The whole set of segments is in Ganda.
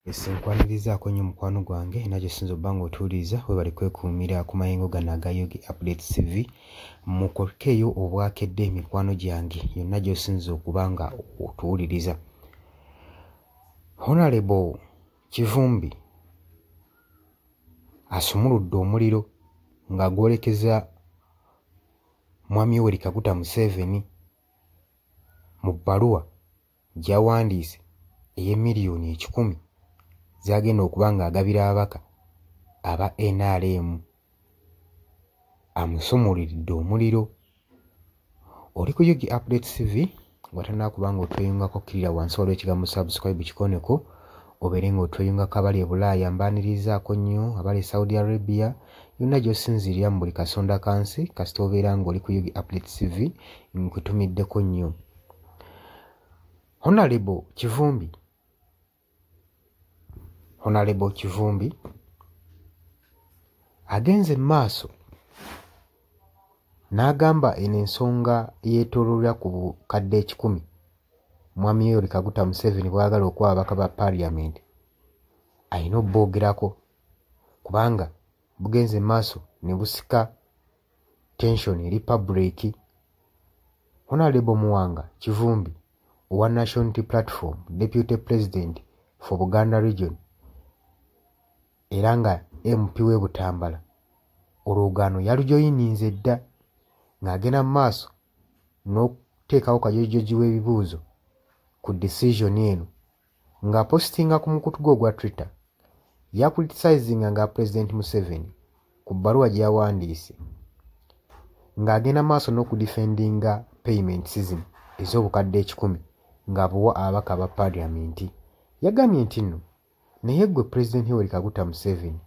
Yes, nkwanirizaako nnyo mukwano gwange era gy'osinza obba ng'otuwuliriza. Weebale kwekuumira ku mayengo gano aga Yogi Updates TV. Mukokeeyo obwakedde mikwano gyange yonna gy'osinza okuba nga otuwuliriza. Honorable Kivumbi asumuludde omuliro ng'agwolekeza Mwami Yoweri Kaguta Museveni mu bbaluwa gy'awandiise ey'emiliyoni 100 z'agenda okuba ng'agabira ababaka aba NRM. Amusumuliridde omuliro. Oli ku Yogi Updates TV, bw'otannakuba ng'otweyungako kkirira wansi waliwo ekigambo subscribe kikoneko obeere ng'otweyungako. Abali e Bulaaya mbaanirizaako nnyo, abali e Saudi Arabia, yonna gy'osinziirira mu buli kasonda kansi, kasita obeera ng'oli ku Yogi Updates TV nkutumiddeko nnyo. Honorable Kivumbi, Honorable Kivumbi agenze mu maaso n'agamba eno ensonga yeetooloolera ku bukadde 100 Mwami Yoweri Kaguta Museveni bw'ayagala okuwa ababaka ba Parliament alina obboogerako, kubanga bugenze mu maaso ne busika tension eri public. Honorable Muwanga Kivumbi owa National Unity Platform, Deputy President for Buganda Region era nga MP w'e Butambala, olwogaano yalujoyininze dda ng'agenda mu maaso n'okuteekawo kajojijoji w'ebibuuzo ku decision eno. Ng'apositinga ku mukutu gwe ogwa Twitter, yakulitisayizinga nga President Museveni ku bbaluwa gye yawandiise ng'agenda mu maaso n'okudifendinga payments zino ez'obukadde 100 ng'abuwa ababaka ba Parliament. Yagambye nti nno naye ggwe President Yoweri Kaguta Museveni,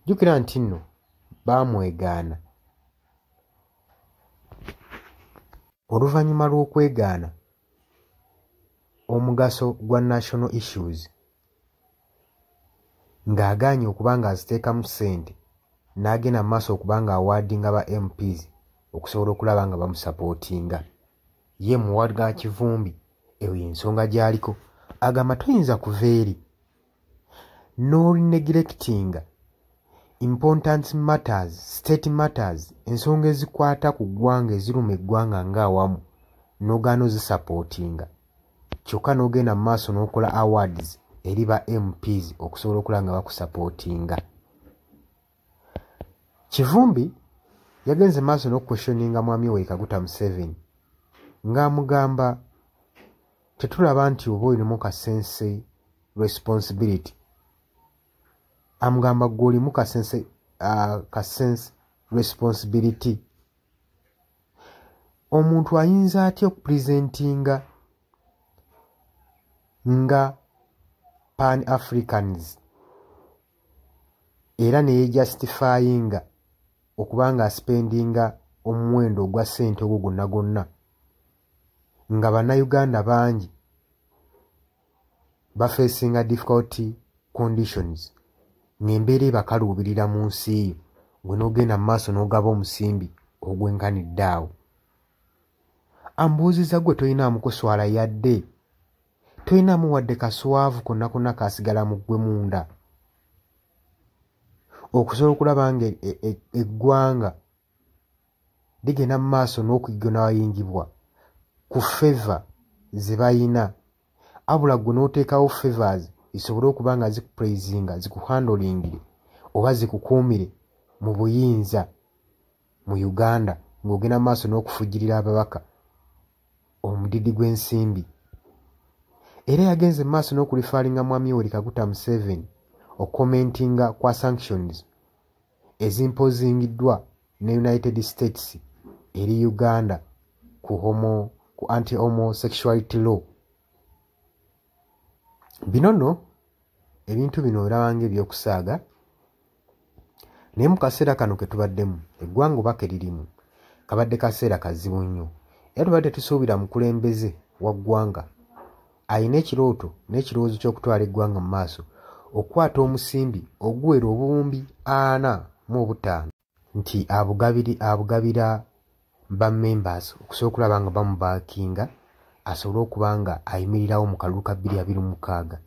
jjukira nti nno baamwegaana oluvannyuma lw'okwegaana omugaso gwa national issues ng'agaanye okuba ng'aziteekamu ssente n'agenda mu maaso okuba ng'awaadinga ba MPs okusobola okulaba nga bamusapootinga. Ye Muwanga Kivumbi eyo y'ensonga gy'aliko. Agamba toyinza kuva eri n'olineglectinga important matters, state matters, ensonga ezikwata ku ggwanga eziruma eggwanga ng'awamu n'ogaana ozisapootinga, kyokka n'ogenda mu maaso n'okola awards eri ba MPs okusobola okulaba nga bakusapootinga. Kivumbi yagenze maaso n'okuquestioninga Mwami Yoweri Kaguta Museveni ng'amugamba tetulaba nti oba olinamu ka sense responsibility. Amugamba ggwe olimu ka sense responsibility. Omuntu ayinza atya okupresentinga nga Pan Africans era ne yejustifyinga okuba nga aspendinga omuwendo ogwa ssente ogwo gwonna gwonna nga Bannayuganda bangi bafeesinga difficult conditions, ng'embeera ebakaluubirira mu nsi yo, gwe n'ogenda mu maaso n'ogaba omusimbi ogwenkanidde awo? Ambuuzizza ggwe toyinaamu kuswala yadde, toyinaamu wadde kaswavu konna konna kaasigala mu ggwe munda okusobola okulaba nga eggwanga ligenda mu maaso n'okugonayingibwa ku favour ze bayina, abula ggwe n'oteekawo favours zisobole okuba nga zikupraisinga, zikuhandlingire oba zikukuumire mu buyinza mu Uganda ng'ogenda mu maaso n'okufujjirira ababaka omudidi gw'ensimbi. Era yagenze mu maaso n'okulifaalinga Mwami Yoweri Kaguta Museveni okukomentinga kwa sanctions ezimpozingiddwa ne United States eri Uganda ku anti-homosexuality law. Bino nno ebintu bino olaba ng'ebyokusaaga, naye mu kaseera kano ke tubaddemu eggwanga oba ke lirimu kabadde kaseera kazibu nnyo, era tubadde tusuubira mukulembeze wa ggwanga alina ekirooto n'ekirowoozo ky'okutwala eggwanga mu maaso okukwata omusimbi oguwera 45,000 nti abugabira ba members okusobola okulaba nga bamubaakinga asobole okuba nga ayimirirawo mu kalulu ka 2026.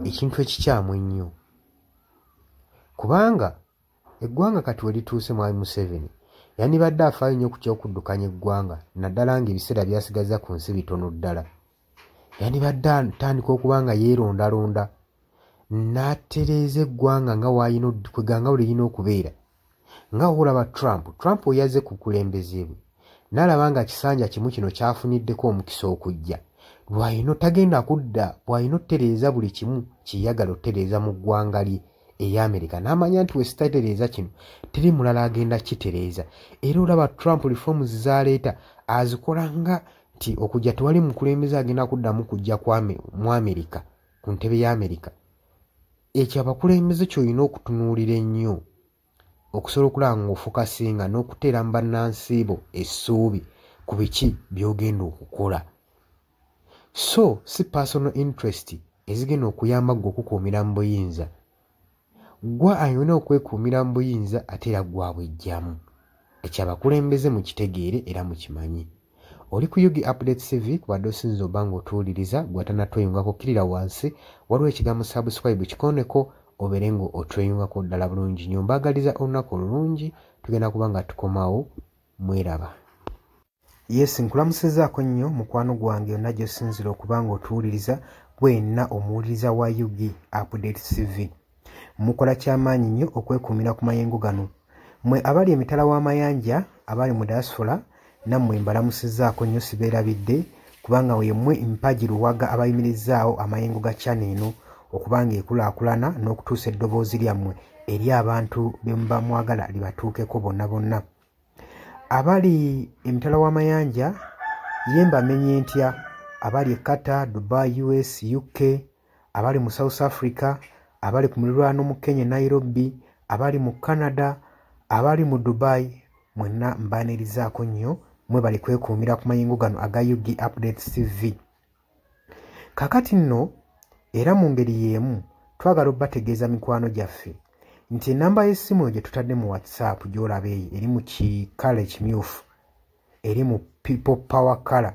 Ekintu ekikyamu ennyo, kubanga eggwanga kati we lituuse, Mwami Museveni yandibadde afaayo nnyo ku ky'okuddukanya eggwanga, naddala ng'ebiseera by'asigazza ku nsi bitono ddala. Yandibadde atandika okuba nga yeerondalonda n'atereeza eggwanga nga w'alina kweganga bwe lirina okubeera. Nga bw'olaba Trump, Trump we yazze ku bukulembeze bwe n'alaba nga kisanja kimu kino ky'afuniddeko omukisa okujja, lw'alina tagenda kudda, bw'alina otutereeza buli kimu kye yayagala otutereeza mu ggwanga lye ery'Amerika, n'amanya nti we sitatereeza kino teri mulala agenda kukitereeza. Era olaba Trump reforms z'aleeta azikola nga nti okujja tewali mukulembeze agenda kuddamu kujja mu Amerika, ku ntebe ya Amerika. Ekyo abakulembeze ky'olina okutunuulira ennyo okusobola okulaba ng'ofokasinga n'okuteera mu bannansi bo essuubi ku biki by'ogenda okukola, so si personal interest ezigenda okuyamba ggwe okukuumira mu buyinza. Ggwe alina okwekuumira mu buyinza, ate era ggwe abweggyamu. Ekyo abakulembeze mukitegeere era mukimanye. Oli ku UG Updates TV, kubadde osinza oba ng'otuwuliriza. Gwe atannatweyungako, kkirira wansi, waliwo ekigambo subscribe, kikoneko obeere nga otweyungako ddala bulungi nnyo. Mbaagaliza olunaku olulungi, tugenda kuba nga tukomawo. Mweraba. Yes, nkulamusizzaako nnyo mukwano gwange yonna gy'osinzira okuba ng'otuwuliriza, gwenna omuwuliriza wa UG Updates TV. Mukola kyamaanyi nnyo okwekuumira ku mayengo gano. Mmwe abali emitala w'amayanja, abali mu diaspora, nammwe mbalamusizzaako nnyo, sibeerabidde, kubanga yemmwe mpagi luwaga abayimirizzaawo amayengo ga channel eno okuba nga ekulaakulana n'okutuusa eddoboozi lyammwe eri abantu be muba mwagala libatuukeko bonna bonna. Abali emitala w'amayanja ye mbamenye ntya? Abali e Qatar, Dubai, US, UK, abali mu South Africa, abali ku muliraano mu Kenya, Nairobi, abali mu Canada, abali mu Dubai, mwenna mbaanirizaako nnyo. Mwe bali kwekuumira ku mayengo gano aga UG Updates TV. Kaakati nno era mu ngeri y'emu twagala obbategeeza, mikwano gyaffe, nti ennamba y'essimu gye tutadde mu WhatsApp gy'olaba eyo eri mu kikala ekimyufu, eri mu people power color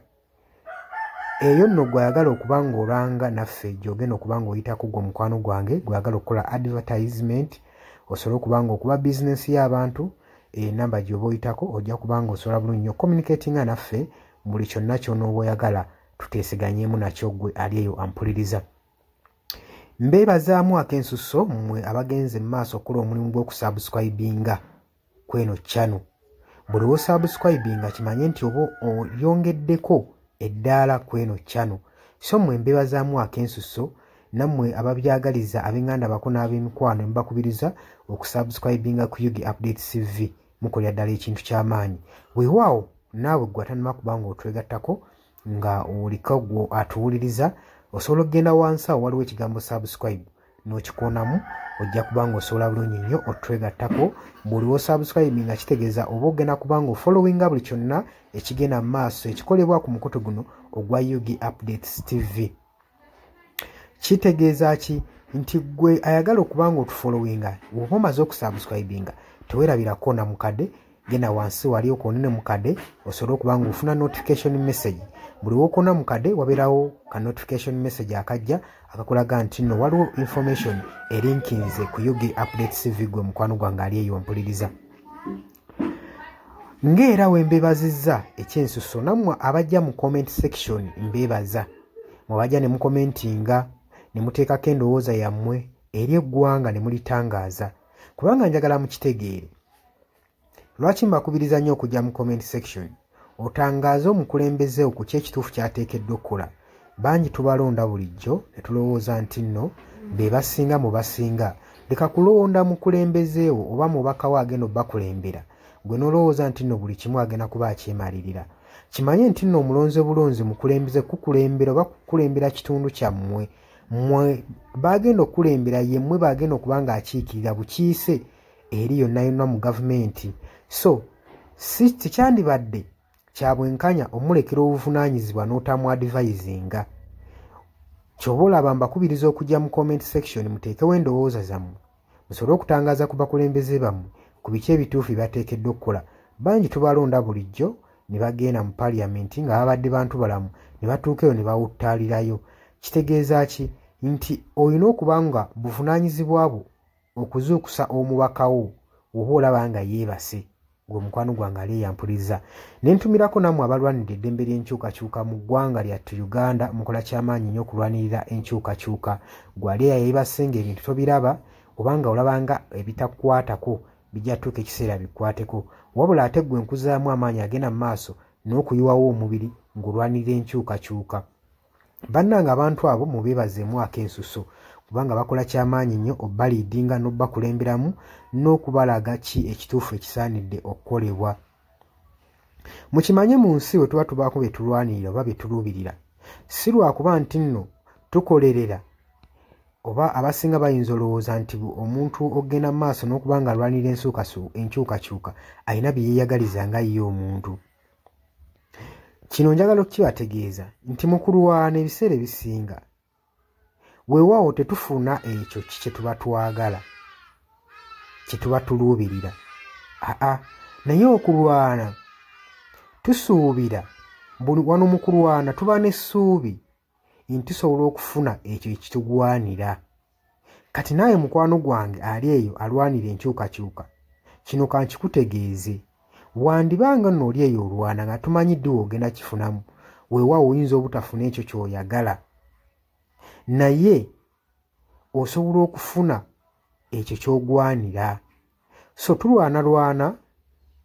eyo nno, gw'ayagala okuba ng'olanga naffe, gy'ogenda okuba ng'oyitako. Gwe omukwano gwange gw'ayagala okukola advertisement, osobole okuba nga okuba bizinensi y'abantu, enamba gy'oba oyitako ojja kuba nga osobola bulungi nnyo communicatinga naffe buli kyonna ky'onooba oyagala tuteeseganyeemu nakyo. Gwe ali eyo ampuliriza, mbeebazaamu ak'ensusso mmwe abagenze mu maaso okukola omulimu gw'okusubscribinga kweno channel. Buli wosubscribinga, kimanye nti oba oyongeddeko eddaala kweno channel. So mmwe mbeebazaamu ak'ensusso, nammwe ababyagaliza ab'eŋŋanda bako n'ab'emikwano, mbakubiriza okusubscribinga ku UG Updates TV. Mukolera ddala ekintu ky'amaanyi. Weewaawo naawe gwe atanama kuba nga otwegattako, nga oliko gwe atuwuliriza, osobola okugenda wansi awo waliwo ekigambo subscribe n'okikoonamu, ojja kuba nga osobola bulungi nnyo otwegattako. Buli wosubscribe nga kitegeeza oba ogenda kuba nga ofollowinga buli kyonna ekigenda mu maaso ekikolebwa ku mukutu guno ogwa UG Updates TV. Kitegeeza ki? Nti gwe ayagala okuba nga otufollowinga, oba omaze okusubscribinga, teweerabira koona mukadde. Genda wansi wali okoonene mukadde osobole okuba nga ofuna notification message. Buli wokoona mukadde wabeerawo ka notification message akajja akakulaga nti nno waliwo information erinkinze ku UG Updates TV. Gwe mukwano gwange ali eyo mpuliriza, ng'era wembebazizza ekyensuso, nammwe abajja mu comment section mbeebaza. Mwebajja ne mukomentinga ne muteekako endowooza yammwe eri eggwanga ne mulitangaaza, kubanga njagala mukitegeere lwaki mbakubiriza nnyo okujja mu comment section otangaaze omukulembeze ku ki ekituufu kyateekeddwa okukola. Bangi tubalonda bulijjo ne tulowooza nti nno be basinga mu basinga. Leka kulonda mukulembeze wo oba mubaka wo agenda obbakulembera, gwe n'olowooza nti nno buli kimu agenda kuba akyemalirira. Kimanye nti nno omulonze bulonzi mukulembeze kukulembera oba kukulembera kitundu kyammwe. Mmwe bagenda okukulembera, yemmwe bagenda okuba nga akiikirira bukiise eri yonna yonna mu gavumenti. So si tekyandibadde kya bwenkanya omulekera obuvunaanyizibwa n'otamu advisinga. Kyoba olaba mbakubiriza okujja mu comment section muteekewo endowooza zammwe, musobole okutangaaza ku bakulembeze bammwe ku biki ebituufu byebateekeddwa okukola. Bangi tubalonda bulijjo ne bagenda mu paliyamenti nga babadde bantu balamu, ne batuuka eyo ne bawuttaalirayo. Kitegeeza ki? nti olina okuba nga buvunaanyizibwa bwo okuzuukusa omubaka wo oba olaba nga yeebase. Gwe mukwano gwange ali eyampuliriza, ne ntumirako nammwe abalwanidde eddembe ly'enkyukakyuka mu ggwanga lyattu Uganda. Mukola kyamaanyi nnyo okulwanirira enkyukakyuka. Gwe ali eyayeebase ng'ebintu tobiraba, oba nga olaba nga ebitakukwatako, bijja tuuka ekiseera bikwateko. Wabula ate ggwe nkuzaamu amaanyi agenda mu maaso n'okuyiwawo omubiri ng'olwanirira enkyukakyuka. Bannange, abantu abo mubeebazeemu ak'ensuso, kubanga bakola kyamaanyi nnyo obbaliidinga n'obbakulemberamu n'okubalaga ki ekituufu ekisaanidde okukolebwa. Mukimanye, mu nsi bwe tuba tubaako bye tulwanirira oba bye tuluubirira, si lwakuba nti nno tukolerera, oba abasinga bayinza olowooza nti omuntu ogenda mu maaso n'okuba nga alwanirira enkyukakyuka alina bye yeeyagaliza nga ye omuntu. Kino njagala okukibategeeza nti mu kulwana ebiseera ebisinga, weewaawo tetufuna ekyo kye tuba twagala, kye tuba tuluubirira, aa, naye okulwana tusuubira wano mu kulwana tuba n'essuubi nti tusobola okufuna ekyo ekitugwanira. Kati naawe mukwano gwange ali eyo alwanira enkyukakyuka, kino kankikutegeeze: wandibanga nno oli eyo olwana nga tumanyi ddi woogenda kifunamu. Weewaawo oyinza obutafuna ekyo ky'oyagala, naye osobola okufuna ekyo ky'ogwanira. So tulwanalwana,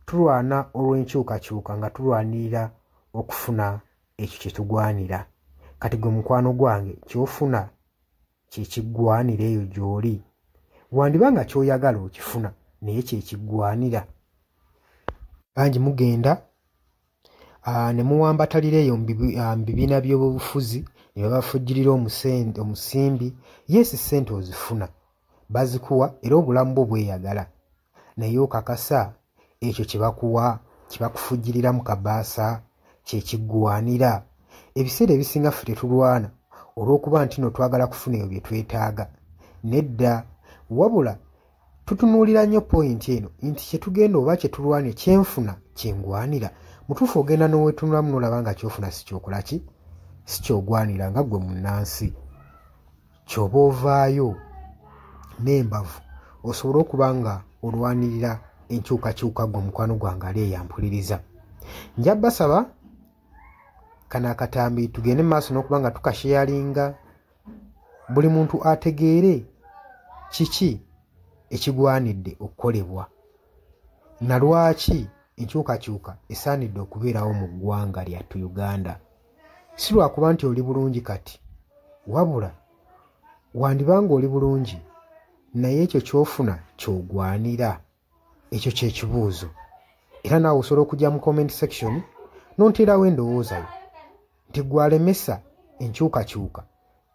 tulwana olw'enkyukakyuka nga tulwanirira okufuna ekyo kye tugwanira. Kati gwe mukwano gwange, ky'ofuna kyekiggwanira eyo gy'oli? Wandiba nga ky'oyagala okifuna, naye kyekiggwanira? Bangi mugenda ne muwambatalira eyo mu bibiina by'obufuzi ne babafujjirira omusimbi. Yes, ssente ozifuna, bazikuwa, era obulamu bwo bweyagala, naye okakasa ekyo kye bakuwa, kye bakufujjirira mu kabaasa, kyekiggwanira? Ebiseera ebisinga ffe tetulwana olw'okuba nti no twagala kufuna ebyo bye twetaaga, nedda, wabula tutunuulira nnyo point eno nti kyetugenda oba kyetulwane, kyenfuna kyengwanira? Mutuufu ogenda n'owetunulamu n'olaba nga kyofuna si kyokola ki, si kyogwanira nga ggwe munnansi. Kyoba ovaayo n'embavu osobole okuba nga olwanirira enkyukakyuka. Gwe mukwano gwange ali eyampuliriza, nja basaba kano akatambi tugende mu maaso n'okuba nga tukasharinga, buli muntu ategeere kiki ekigwanidde okukolebwa na lwaki enkyukakyuka esaanidde okubeerawo mu ggwanga lyattu Uganda. Si lwakuba nti oli bulungi kati, wabula wandibanga oli bulungi, naye ekyo ky'ofuna ky'ogwanira? Ekyo kyekibuuzo. Era naawe osobola okujja mu comment section n'onteerawo endowooza yo nti gwalemesa enkyukakyuka,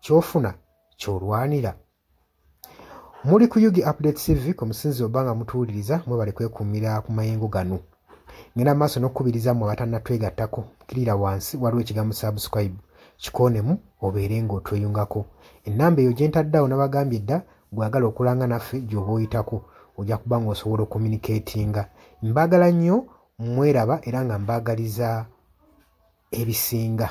ky'ofuna ky'olwanira? Muli ku Yugi Update TV ku musinzi oba nga mutuwuliriza, mwebale kwekuumira ku mayengo gano. Ngenda maaso n'okukubiriza mmwe abatannatwegattako, kirira wansi waliwo ekigambo "subscribe", kikoonemu obeere ng'otweyungako. Ennamba eyo gye ntaddeawo, nabagambye dda, gwagala okulanga naffe gy'oba oyitako, ojja kuba ng'osobola ocommunicatinga. Mbaagala nnyo, mweraba, era nga mbaagaliza ebisinga.